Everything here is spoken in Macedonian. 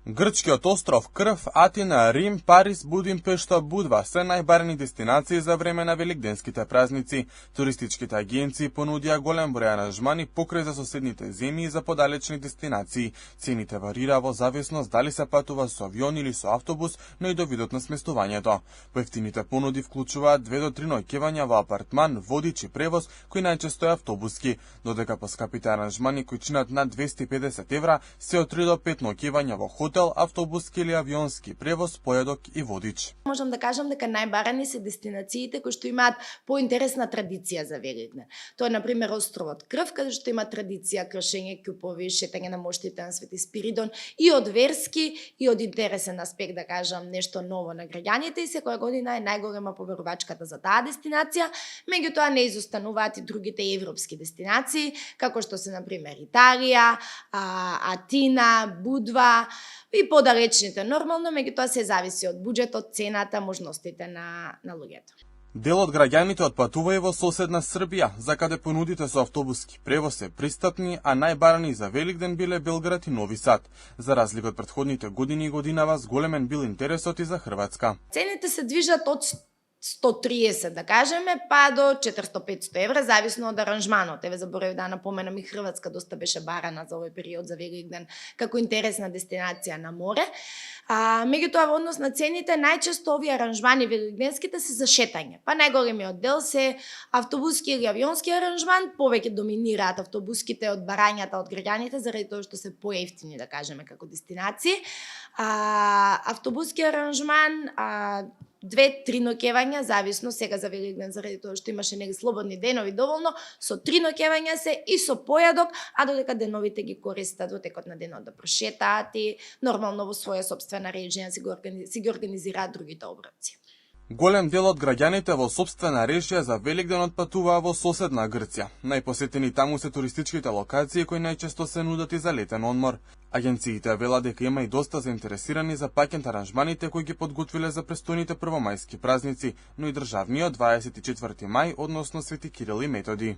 Грчкиот остров Крф, Атина, Рим, Париз, Будимпешта, Будва се најбарени дестинации за време на великденските празници. Туристичките агенции понудија голем број аранжмани покрај за соседните земји и за подалечни дестинации. Цените варира во зависност дали се патува со авион или со автобус, но и до видот на сместувањето. Поевтините понуди вклучуваат 2 до 3 ноќевања во апартман, водич и превоз, кој најчесто е автобуски, додека поскапите аранжмани кои чинат над 250 евра се од 3 до 5 ноќевања во хотел, автобуски или авионски превоз, поедок и водич. Можам да кажам дека најбарани се дестинациите кои што имаат поинтересна традиција за Великден. Тоа е на пример островот Крф, каде што има традиција кршење ќупови, шетање на моштите на Свети Спиридон и од верски и од интересен аспект, да кажам, нешто ново на граѓаните, и секоја година е најголема побарувачката за таа дестинација. Меѓутоа не изостануваат и другите европски дестинации, како што се на пример Италија, Атина, Будва и подалечните нормално, меѓутоа се зависи од буџетот, цената, можностите на луѓето. Дел од граѓаните отпатува и во соседна Србија, за каде понудите со автобуски превоз се пристапни, а најбарани за Великден биле Белград и Нови Сад. За разлика од претходните години и годинава, зголемен бил интересот и за Хрватска. Цените се движат од 130, да кажеме, па до 400-500 евра, зависно од аранжманот. Еве заборев да напоменам, и Хрватска доста беше барана за овој период за Великден како интересна дестинација на море. Меѓутоа, во однос на цените, најчесто овие аранжмани великденските се за шетање. Па најголемиот дел се автобуски или авионски аранжман, повеќе доминираат автобуските од барањата од граѓаните, заради тоа што се поевтини, да кажеме, како дестинации. Автобуски аранжман, 2-3 ноќевања, зависно сега за Великден, заради тоа што имаше неги слободни денови доволно, со 3 ноќевања се и со појадок, а додека деновите ги користат во текот на денот да прошетаат и нормално во своја сопствена режија си ги организираат другите оброци. Голем дел од граѓаните во сопствена режија за Великден отпатуваа во соседна Грција. Најпосетени таму се туристичките локации кои најчесто се нудат и за летен одмор. Агенциите велат дека има и доста заинтересирани за пакет аранжманите кои ги подготвиле за престојните првомајски празници, но и државниот 24 мај, односно Свети Кирил и Методи.